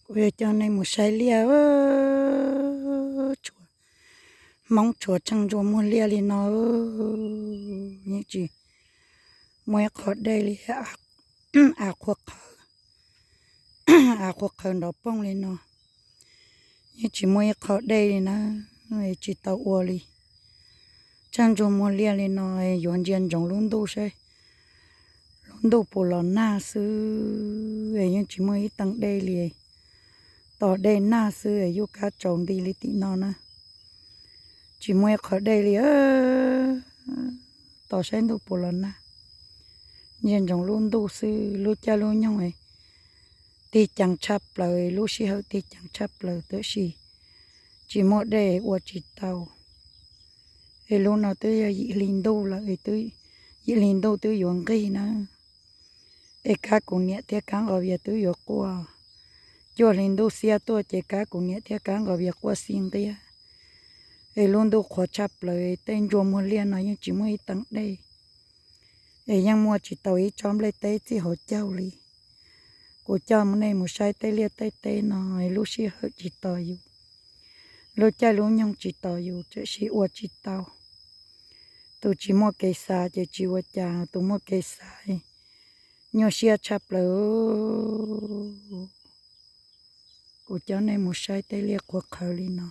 Kuv yuav coj nej mus saib liaj, tshuav, Hmoob tshuav tsheej ntsuag muag liaj li no, yeej tsis muaj ib qho dej li, av qhuav qhawv, av qhuav qhawv nrov poog li no, yeej tsis muaj ib qho dej li na, tsis tau ua li. Tsheej ntsuag muag liaj li no, yuav ntsia ntsoov lub ntuj saib lub ntuj puas los nag xwb, yeej tsis muaj ib teev dej li, tos dej nag xwb, yuj kab tsaus nti li tim no na, tsis muaj ib qho dej li. Tos saib ntuj puas los nag, ntsia ntsoov lub ntuj xwb, lub caij lub nyoog tig ceev tshaj plaws, lub sij hawm tig ceev tshaj plaws, tab sis tsis muaj dej ua tsis tau. Es lub no twb yog yim hli ntuj lawm, yim hli ntuj twb yuav nqig na, es kab kuv niam thiab kab nqos vias twb yuav quaj, cuaj hli ntuj xiab tuaj ces kab kuv niam thiab kab nqos vias quaj xi nqiab. Es lub ntuj qhuav tshaj plaws, tej ntsuag muag liaj no yeej tsis muaj ib teev dej, es yeej muaj tsis tau ib tsob nplej teb txij hauv caug li. Kuv coj nej mus saib tej liaj tej teb no, lub sij hawm tsis tos yus, lub caij lub nyoog tsis tos yus, tam sim ua tsis tau. Tus tsis muaj kev xav ces tsis ua cas, tus muaj kev xav nyuaj siab tshaj plaws. Kuv coj nej mus saib tej liaj qhuav qhawv li no.